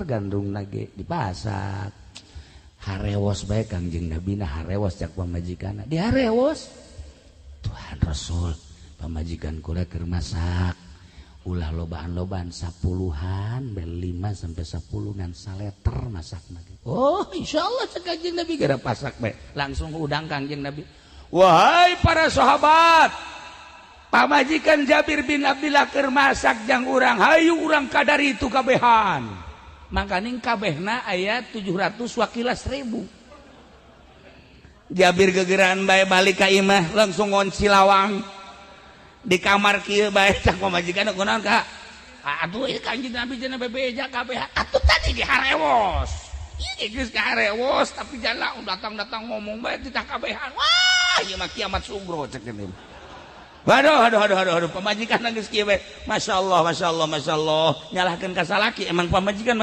Saliter gandum lagi dipasak. Harewos bae Kangjeng Nabi na, harewos cak pamajikan. Di harewos, "Tuhan Rasul, pamajikan kula keur masak, ulah lobaan-lobaan, sapuluhan bel 5 sampai 10 ngan saleter masak lagi." "Oh, insyaallah," cek Kangjeng Nabi. Gara pasak bae langsung udang Kangjeng Nabi, "Wahai para sahabat, pamajikan Jabir bin Abdillah keur masak jang urang, hayu urang kadaritu kabehan." Makaning kabehna aya 700 wakila 1000. Jabir gegeran bae balik ka imah, langsung ngonci lawang di kamar kieu bae. Cak pamajikan, "Kunaon ka?" "Atuh ieu Kanjeng Nabi cenah bebeja kabeh." "Atuh tadi di harewos. Ieu geus kaharewos, tapi jala datang-datang ngomong bae titah kabehan. Wah, ieu mah kiamat sugro," cek ini. Waduh, aduh, aduh, aduh, aduh, pamajikan geus kieu bae. Masya Allah, Masya Allah, Masya Allah, nyalahkeun ka salaki, emang pamajikan.